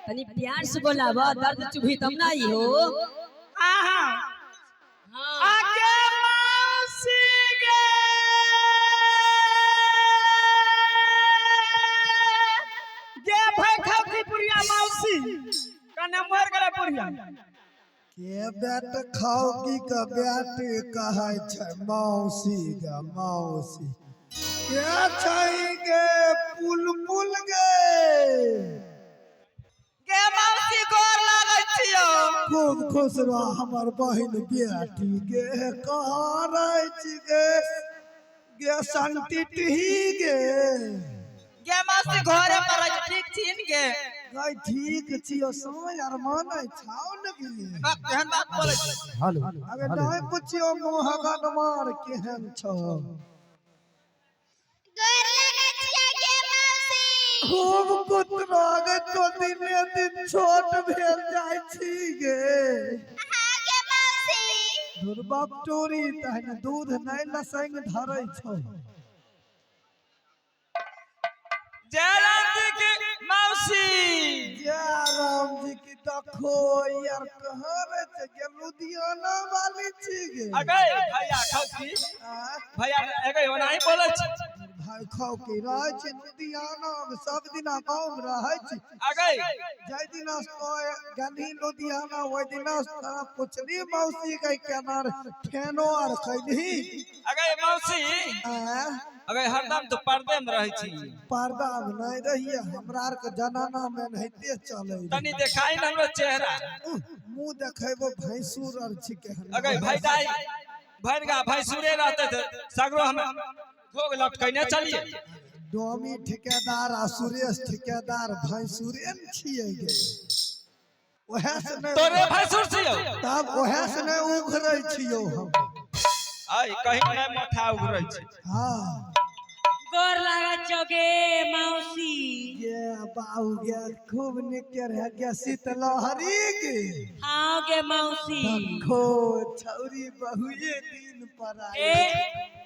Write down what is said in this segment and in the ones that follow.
तनी प्यार से बोलाब, दर्द चुभी तब ना आई हो। आहा। हाँ। आगे मौसी गे, गे भाई खाओ की पुरिया मौसी कने मर गेलै पुरिया। के बेट खाओ की के बेट कहै छै मौसी गे मौसी। के छै गे पुल पुल गे? गे मौसी गोर लागै छियौ। खूब खुश रह हमर बहिन बेटी गे। कहाँ रहै छी गे? गे संटिटही गे? गे मौसी घरे पर रहै छी, ठीक छी ने गे? गै ठीक छियौ, समय आर मानै छौ ने गे? बाप केहन बात बोलै छी। हेलो। अगे नहि पुछियौ मुँह गनमार केहन छौ। गोर लागै छियै गे मौसी। खूब कुतरा गे, तो दिने दिन छोट भेल जाइ छी गे। हाँ गे मौसी। दुर्बाप टोरी तहन दूध नहि लसंग धरै छौ। जय राम जी की मौसी। जय राम जी की। देखो यार कहाँ रहे छै गे? लुधियाना वाली छी गे? अगे भैया खाओ की। आँय? भैया अगे ओनाही बोलै छी। भाई खाओ की रहै छी लुधियाना मे, सब दिना गाँव मे रहै छी। अगे जाहि दिना तो गेलही लुधियाना ओहि दिना तोरा पुछली मौसी के केना रे, फेनो आर खैलही। अगे मौसी। आँय? अगे हरदम तो पर्दे में रहै छी। पर्दा मे नहि रहियै, हमरा आर के जनाना मे एनाहिते चलै रहै। तनी देखाई न हमरो चेहरा। उह, मुँह देखेबो भैंसुर आर छिकै। अगे भाई दाई भरि गा भैंसुरे रहते थे सगरो हम घोग लटकैने चलिए। डोमी ठेकेदार आ सुरेश ठेकेदार भैंसुरे ने छियै गे। ओहे से नहि तोरे भैंसुर छियौ। तब ओहे से नहि उघरै छियौ हम। आई कहीं नहि माथा उघरै छै। हाँ। गोर लागै छौ गे मौसी। गे बाबू गे, खूब नीक रहे गे शीतलहरी गे। हाँ गे मौसी। देखो छौरी बहुए दिन पर ए आयल।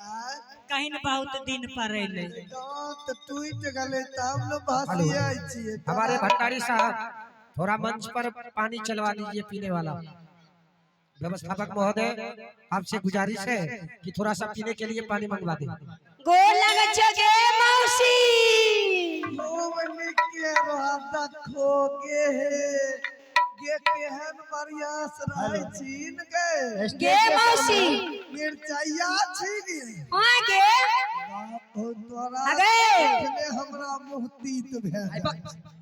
आँय? कहीं न बहुत दिन पर अयलै। दांत टूटि गेलै तब ने भसियै छियै। हमारे भंडारी साहब थोड़ा मंच पर पानी चलवा दीजिए पीने वाला। व्यवस्थापक महोदय आपसे गुजारिश है कि थोड़ा सा पीने के लिए पानी मंगवा दें। गोर लागै छौ गे मौसी। खूब नीके रह। देखो गे हे गे, केहन बढ़िया से रहै छी ने गे। गे मौसी। मिरचैया छी गे? हाँ गे। बाप हो तोरा। अगे। देखने हमरा मुँह तीत भए जाइ छै।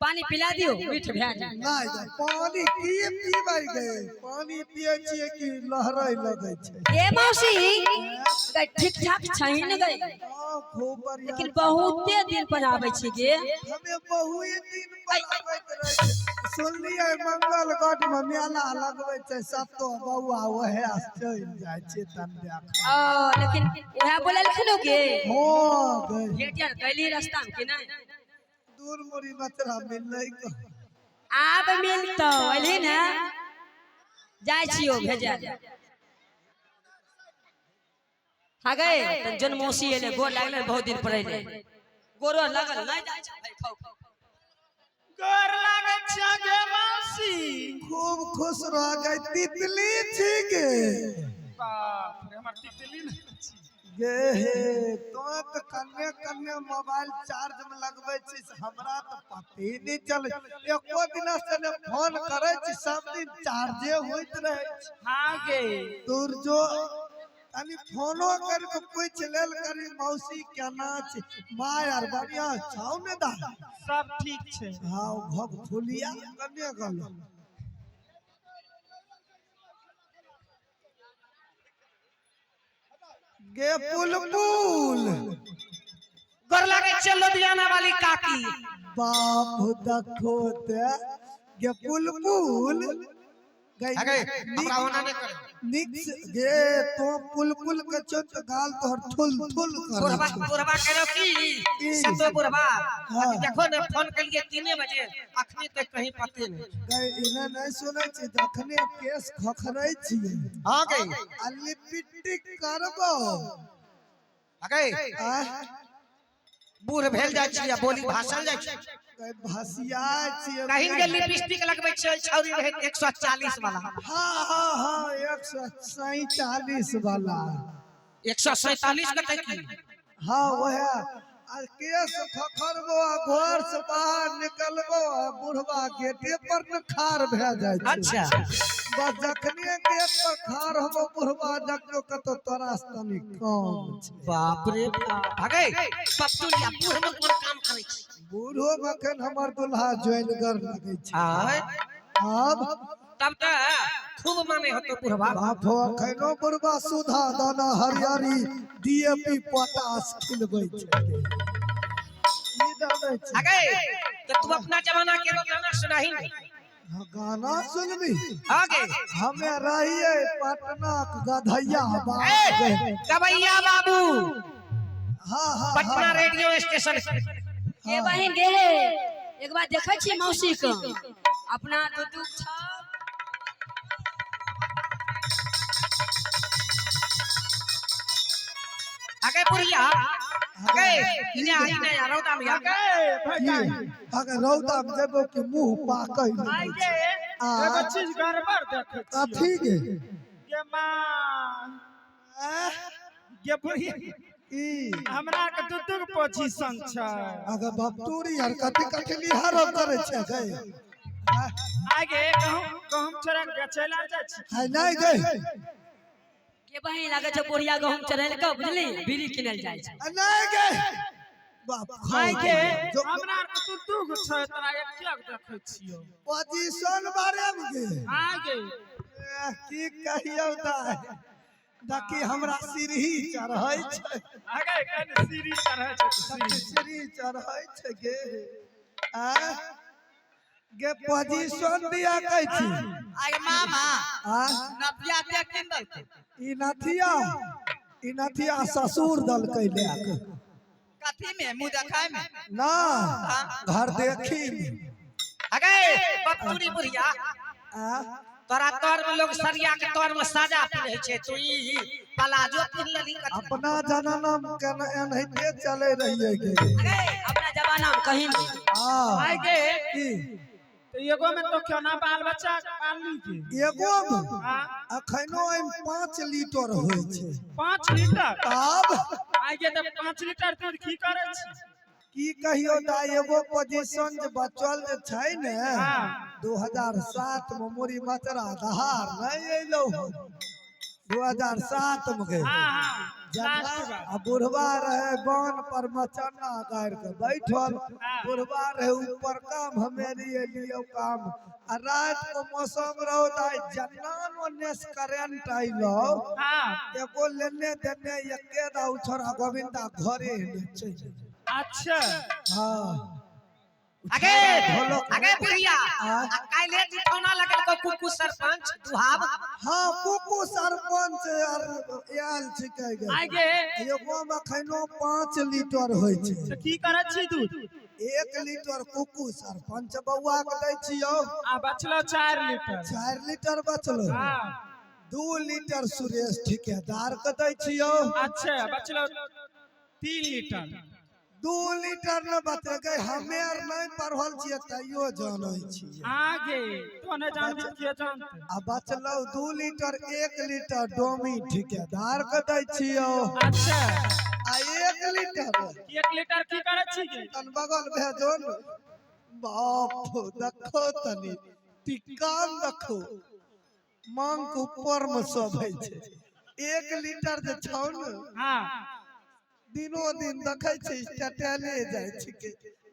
पानी पिला दियो, मीठ भए जाय। नहि तऽ पानी की पीबै गे? पानी पियै छियै कि लहरै लगै छै। गे मौसी गै, ठीक ठाक छही ने गै? हाँ, खूब बढ़िया। लेकिन बहुते दिन पर आबै छी गे। हमे बहुए दिन पर आबैत रहै छै। सुनलियै मंगलगढ़ मे मेला लगबै छै, सतो बौआ ओहे चलि जाइ छै तन देख। ओ लेकिन उएह बोललखिन गे? हँ गै। भेट आर कैली रास्ता मे कि नहि? दूर मुड़ी बचरा मिललै गो। आब मिलतौ, अयली ने, जाइ छियौ भेजै हा गए। तऽ जन मौसी एलै, गोर लागलै, बहुत दिन पर एलै, गोरो लागल नहि जाइ छै भाई खाउ। गोर लागै छियौ गे मौसी। खूब खुश रह गई। तितली छी गे? बाप रे, हमर तितली ने छी। गे हे, तो तऽ कन्ने कन्ने मोबाइल चार्ज में लगबै छी से हमरा तऽ पते नहि चलै। एको दिना से ने फोन करै छी, सब दिन चार्जे होइत रहै छै। हाँ गे। दूर जो, तनी फोनो करके पूछि लेल करी मौसी केना छै, माय आर बढ़िया छौ ने दा? सब ठीक छै। हाँ, भग फुलिया कन्ने गेलो? गे पुल पुल। गोर लागै छियै लुधियाना वाली काकी। बाप देखो ते गे पुल पुल गई। अगे हमरा ओना नहि करे। निक से गे, तो पुल पुल के छौ तऽ गाल तोहर ठुल ठुल करै बुढ़वा छौ। बुढ़वा करो की? की? सतो बुढ़वा। हाँ। अभी देखो ने, फोन के लिए 3 बजे, अखनी तक कहीं पते नहीं। गई इने नहि सुनै छी, जखने केस खखरै छियै हाँ गई। आ लिपस्टिक करबो। अगे। आँय? बूढ़ भेल जाइ छी आ बोली भाषल जाइ छी। भसिया छियै। कहीं के लिपस्टिक लगबै छै छौरी रहै 140 वाला। हाँ हाँ हाँ, 147 वाला। 147 कतै की? हाँ वह आ केस खखरबो आ घर से बाहर निकलबो आ बुढ़वा गेटे पर न खार भए जाइ छै। अच्छा। बस जखने गेट पर खार होबो बुढ़वा जखनो कतौ तोरा से तनी कम छै। बाप रे बाप। अगे पप्तुलिया बूढ़ में कोन काम करै छै? बूढ़ो में अखन हमर दुल्हा जोइनगर लगै छै। आय आब तब तऽ खूब माने होतो बुढ़वा। बाप हो अखनो बुढ़वा सुधा दाना हरियरी डीएपी पोटास खिलबै छै। ई जानै छै। अगे तो तू अपना जमाना के एगो गाना सुनाही। हाँ, गाना सुनबी? आगे हमे रहिए पटना के गधैया ए बाग। गवैया बाबू। हाँ हाँ पटना हाँ। Radio station. गे बहिन गे, एक बार देखै छी मौसी के अपना दू छौ। अगे बुढ़िया अगे इने आई ने यार रौदा में। की? अगर रौदा में जेबो कि मुंह पाकै लगै छै। आ एगो चीज गड़बड़ देखै छियै। कथी गे? गे माँ गे बुढ़िया, ई हमरा के दू दू गो पोजीशन छै। अगर बपतूरी आर कथी कथी लिहारो करै छै गे? आगे गहूम गहूम चोरा के बेचै लए जाइ छी। है नहीं गे। गे बहिन लागै छै बुढ़िया गहूम चढ़ेल के बुझली बीड़ी किनल जाइ छै। आ नहीं गे बाप आइ गे जो हमरा के दू दू गो छै, तोरा के किया देखै छियौ? पोजीशन बारे में गे। आगे एह, की कहियौ दाइ, देखी हमरा सीढ़ी चढ़ै छै। आगे कनि सीढ़ी चढ़ै छै तऽ देखी सीढ़ी। सीढ़ी चढ़ै छै गे। आ गे पोजीशन दिया कहै छी। आगे मामा, आ नथिया के किन देलकै? ई नथिया, ई नथिया ससुर दलकै लए के। कथी में मुंह देखाय में? ना घर देखी में। अगे बपतुरी बुढ़िया, आ तोरा तोर में लोग सरिया के तोर में साजा पिन्है छै, तू ई प्लाजो पिन्ह लेली कथी? अपना जमाना में केना एनाहिते चले रहिए गे। अगे अपना जमाना में कहीं नहीं। आ आगे की? तऽ एगो में तो केना बाल बच्चा पालनी के? एगो में हाँ। अखनो एहिमे 5 लीटर होइ छै। 5 लीटर? तब आगे तऽ 5 लीटर दूध की करै छी? की कहियौ दाइ, एगो पोजीशन जे बचल जे छै ने, हाँ। 2007 में मुरी मचरा दहार नहीं एलौ हन। 2007 में गए। हाँ हाँ जना लास्ट बार। आ बुढ़वा रहे बान पर मचन्ना गाड़ के बैठल, बुढ़वा रहे ऊपर काम, हमे लिए लियो काम। आ रात को मौसम रहो दाइ, जना ओने से करेंट आइलो, हाँ। एगो लेने देने एके दा उ छोरा गोविंदा घरे ने चलि गेल। अच्छा। हाँ। अगे ढोलक। अगे बुढ़िया, आ? आ काल्हे जुठौना लगल को कुकु सरपंच दुहाब। हाँ कुकु सरपंच आर आयल छिकै गे। आगे एगो में अखनो 5 लीटर होइ छै। तऽ की करै छी दूध? 1 लीटर कुकु सरपंच बौआ के दै छियौ। आ बचलो 4 लीटर। 4 लीटर बचलो। हाँ। 2 लीटर सुरेश ठेकेदार के दै छियौ। अच्छा बचलो 3 लीटर। 2 लीटर न बचल हमे आर नहीं पढ़ल छियै तैयो जानै छियै। आगे तो नहीं जानती के जानते? आ बचलो 2 लीटर, 1 लीटर डोमी ठेकेदार के दै छियौ। अच्छा। आ 1 लीटर 1 लीटर की करै छी गे? तन बगल भेजो न बाप, देखो तनी टिक्का देखो मांग के ऊपर में शोभै छै। 1 लीटर जे छौ ने, हाँ। दिनो दिन देखै छै चटेले जाइ छिकै,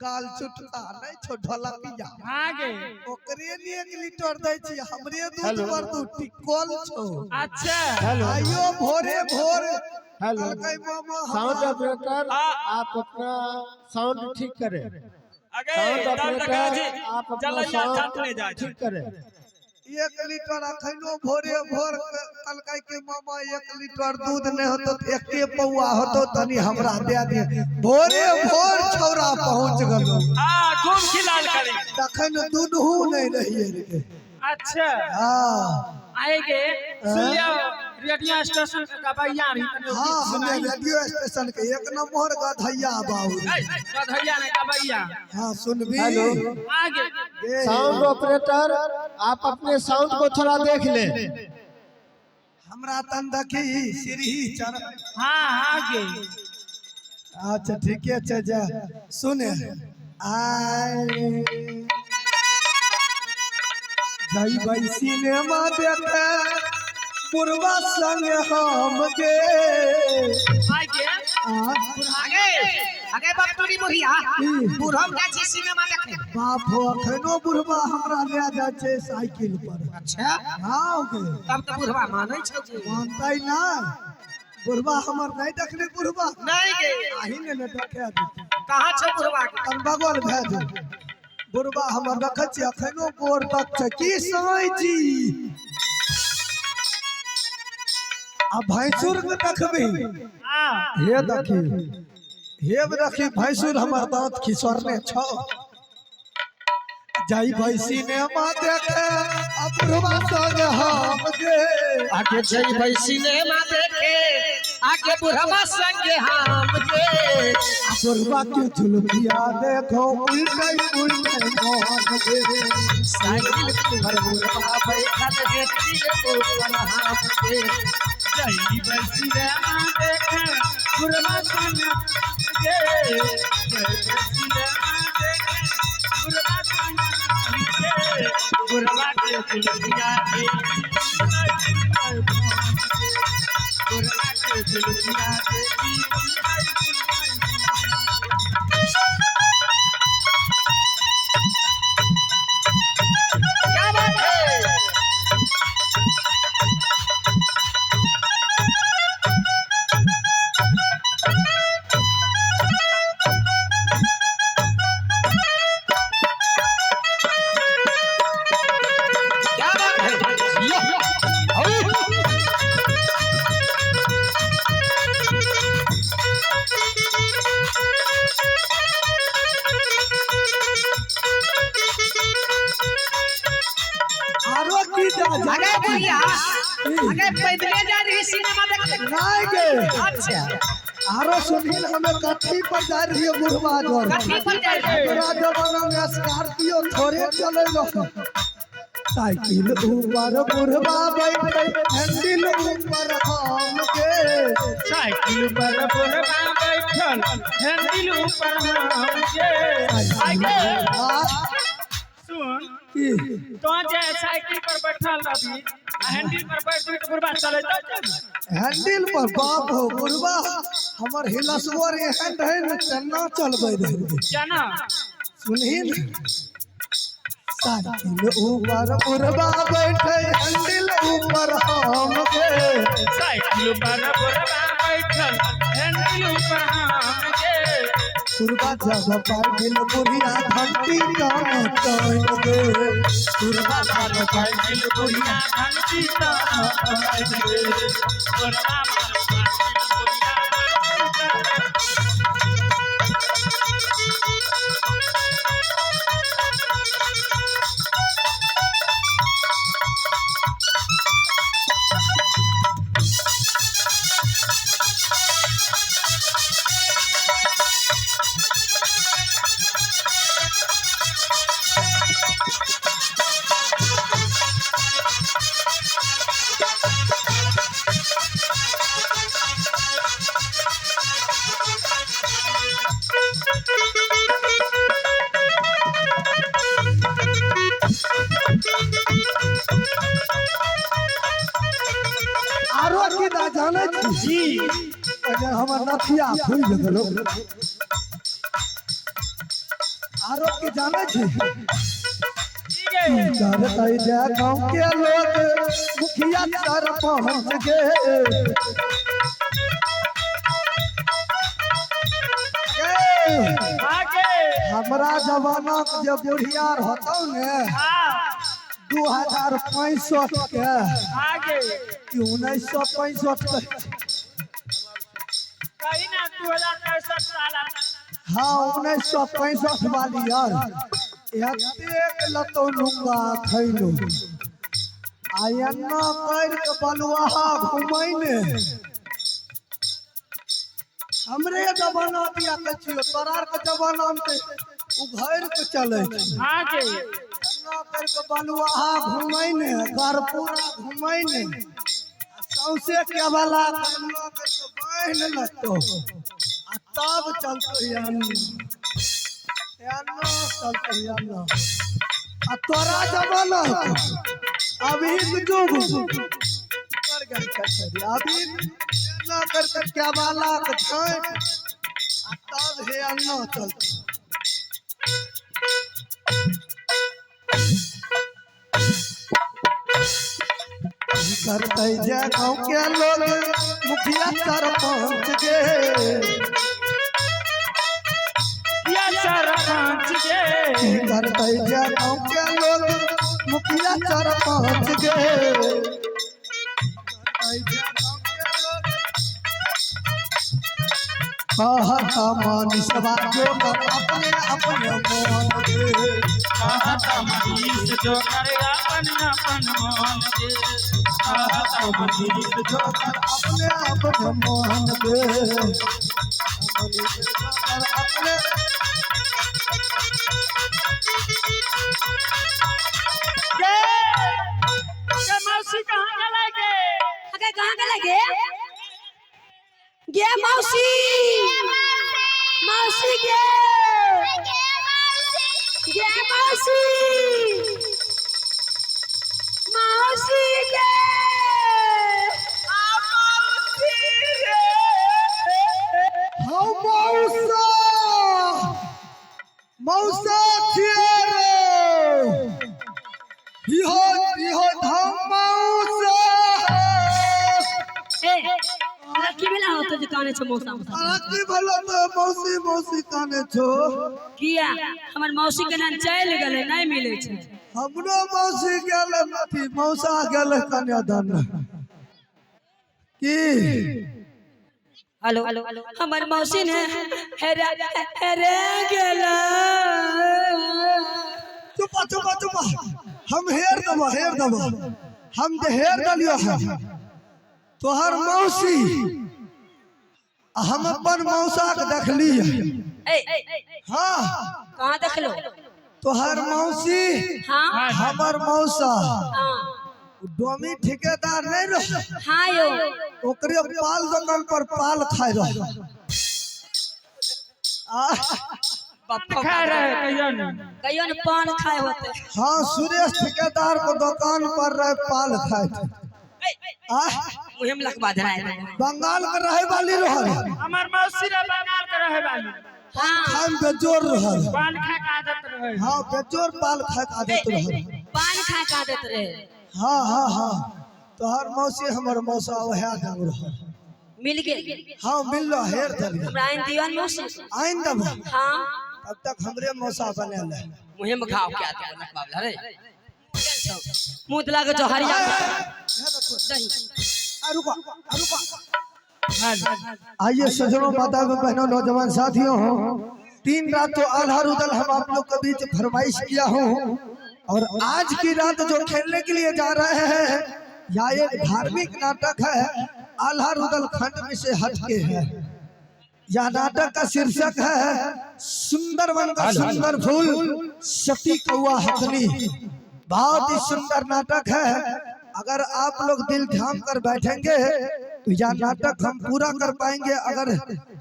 गाल चुटका नहीं छौ ढोलकिया, आगे ओकरे लिए 1 लीटर दै छी, हमरे दूध पर दू टिकल छौ। अच्छा। आइयो भोरे भोर हेलो। कहलकै मामा साउंड हमरा ऑपरेटर आप अपना साउंड ठीक करें। अगे साउंड तब तऽ कहै ऑपरेटर छी आप अपना जलैया साउंड चटने जाइ छै। ठीक करें। 1 लीटर अखनो भोरे भोर कहलकै कि मामा 1 लीटर दूध नहीं होतो तऽ एके पौआ होतो तनी हमरा दे दे। भोरे भोर छौरा पहुंच गेलो। आ खूब खिलाल करी। तखन दुनू नहीं रहिए रे। अच्छा। हाँ। आएगे सुन लियो रेडियो स्टेशन के गबैया रही तनी हाँ गीत हमें सुनाई। रेडियो स्टेशन के एक नंबर गधैया बाबू। गधैया नहीं गबैया। हाँ सुनबी। हेलो। आगे गे, साउंड ऑपरेटर, आप अपने साउंड को थोड़ा देख ले। हमरा तन देखी सीढ़ी चढ़। हाँ आगे। अच्छा ठीके छै, जा सुने आय जइबै सिनेमा देखे बुढ़वा संग हम गे। आगे। आगे आगे बाप तोरी बुढ़िया, बुढ़म जाइ छी सिनेमा देखे। बाप हो, अखनो बुढ़वा हमरा ले जाइ छै साइकिल पर। अच्छा। हाँ गे। तब तऽ बुढ़वा मानै छै जे। मानतै नहि बुढ़वा हमर, नहीं देखली बुढ़वा? नहीं गे। आही ने ने देखे देतै। कहाँ छै बुढ़वा के? तन बगल भए जाउ। बुढ़वा हमर देखै छियै अखनो गोर तक छै की साईं जी। आ भैंसुर के देखबी? हाँ। हे देखी, हे देखी भैंसुर हमर दांत खिसरने छौ। जइबै सिनेमा देखे आ बुढ़वा संग हम गे। आगे जइबै सिनेमा देखे आगे बुढ़वा संगे हम गे। आ बुढ़वा के झुलुकिया देखो उल्टे उल्टे मोहन गे। साइकिल पर बुढ़वा बैठल है ऊपर हम गे। जइबै सिनेमा देखे बुढ़वा संग गे। जइबै सिनेमा देखे बुढ़वा संग गे। बुढ़वा के चुलबिया के बुढ़वा के चुलबिया के। क्या बात है? क्या बात है? यो, औ। आरो की जा अरे बुढ़िया, अरे पैदले जा रही सिनेमा देखे। नहीं गे। अच्छा। आरो सुनील हमें कथी पर जा रही है बुढ़वा जोर। कथी पर जा रही? हमरा जमाना में स्कॉर्पियो थोड़े चले रहो। साइकिल ऊपर बुढ़वा बैठे हैंडल ऊपर हम गे। साइकिल पर बुढ़वा बैठल हैंडल ऊपर हम गे। आगे। आ, सुन। की? तो जे साइकिल पर बैठल रहबी आ हैंडल पर बैठ जेबी तऽ बुढ़वा चलेतौ केना? हैंडल पर बाप हो बुढ़वा हमर हिलसवर एहन रहे ने तेना चलबै रहे। केना? सुनही ने, साइकिल ऊपर बुढ़वा बैठे हैंडल ऊपर हम गे। साइकिल पर बुढ़वा बैठल हैंडल ऊपर हम गे। बुढ़वा जब पाइल बुढ़िया घंटी कान टाइम गे। बुढ़वा जब साइकिल बुढ़िया घंटी तान गे। बुढ़वा मार साइकिल बुढ़िया घंटी तान। आरो की दा जानै छी अगर हमर नथिया खुलि गेलो। आरो की जानै छी? की गे? करतै जे गाँव के लोग मुखिया सरपंच गे। गे, आगे। हमरा जमाना के जे बुढ़िया होतौ ने हाँ। 2065 के आगे। कि 1965 के। कही ना 2065 साल। हाँ 1965 वाली यार एतेक लतौ लुंगा खैलो। आ एना कर के बलुआहा घुमै ने। हमरे जमाना दिया के छियो, तोरा आर के जमाना में ते उघैर के चलै छै। हाँ गे। एना कर के बलुआहा घुमै ने, गरपुरा घुमै ने, आ सौंसे केवला के एना कर के बान्हि लेतौ आ तब चलतौ एना, एना चलतौ एना। आ तोरा जमाना के अभी के युग कर गेल छै, अभी एना कर के केवला के झाँकि आ तब हे एना चलतौ। करतै जे गाँव के लोग मुखिया सरपंच गे। मुखिया सरपंच गे। करतै जे गाँव के लोग मुखिया सरपंच गे। करतै जे गाँव के लोग कहता मनीषवा जोकर अपने अपने मोन गे। कहता मनीष जोकर अपन अपन मोन गे। कहता मनीष जोकर अपने अपने मोन गे। मनीष जोकर अपने गे। गे मौसी कहाँ गेलै गे? अगे कहाँ गेलै गे? गे मौसी, मौसी गे, गे मौसी, मौसी गे। हौ मौसा, मौसा छियै रे। इहो इहो धाम मौसा। ए लड़की भेला होतो जे काने छौ मौसा मौसा? अरे की भेलो तो मौसी मौसी काने छो? किया हमर मौसी के नाम चलि गेलै, नहीं मिलै छै। हमरो मौसी गेल अथी मौसा गेल कन्यादान की। हेलो, हमर मौसी ने हेरा हेरा गेलै। चुपा चुपा चुपा, हम हेर देबो, हेर देबो, हम जे हेर देलियो हन तोहर मौसी आ हम अपन मौसा के देखली। ए हाँ कहाँ देखलो? तोहर मौसी हाँ हमर मौसा हाँ डोमी ठेकेदार नहीं रह, हाँ यो ओकरे पाल दुकान पर पाल खाए रह। खा रहे कहियो नहीं। कहियो ने पान खाए होते। हाँ सुरेश ठेकेदार को दुकान पर रहे पाल खाए थे। मुँहे में लखबा धराए दे। बंगाल के रहे वाली रहल, हमर मौसी रे बंगाल के रहे वाली। हाँ खाए में बेजोर रहल। पान खाए के आदत रहे। हाँ बेजोर पाल खाए के आदत रहल। पान खाए के आदत रहे। हाँ हाँ हाँ तोहर मौसी हमर मौसा वएह जंग रहल। मिल गेल? हाँ मिललो, हेर देलियो। हमरा आनि दियौ ने मौसी। आनि देबो। हाँ तब तक हमरे मौसा बनेले। मुँहे में घाव क्या दे लखबा रे। मुँह तो लागे छौ हरिया दही। रुको रुको। आइए सज्जनों, माता बहनों, नौजवान साथियों, 3 रात तो आल्हा रुदल हम आप लोग के बीच फरमाइश किया हूँ और आज की रात जो खेलने के लिए जा रहे हैं यह एक धार्मिक नाटक है, आल्हा रुदल खंड में से हटके है। यह नाटक का शीर्षक है सुंदरवन का सुंदर फूल सती कौआ हथनी। बहुत ही सुंदर नाटक है। अगर आप लोग दिल थाम कर बैठेंगे तो यह नाटक हम पूरा कर पाएंगे। अगर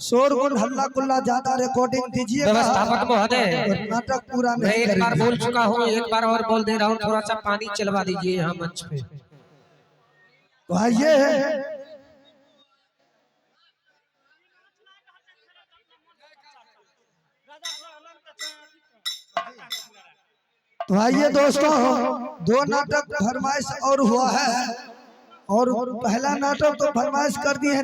शोरगुल हल्ला गुल्ला ज्यादा रिकॉर्डिंग दीजिए व्यवस्थापक महोदय, नाटक पूरा मैं नहीं एक बार करेंगे। बोल चुका हूँ, एक बार और बोल दे रहा हूँ, थोड़ा सा पानी चलवा दीजिए यहाँ मंच पे। तो आइए तो आइए दोस्तों, 2 नाटक फरमाइश और हुआ है और पहला नाटक तो फरमाइश कर दी है।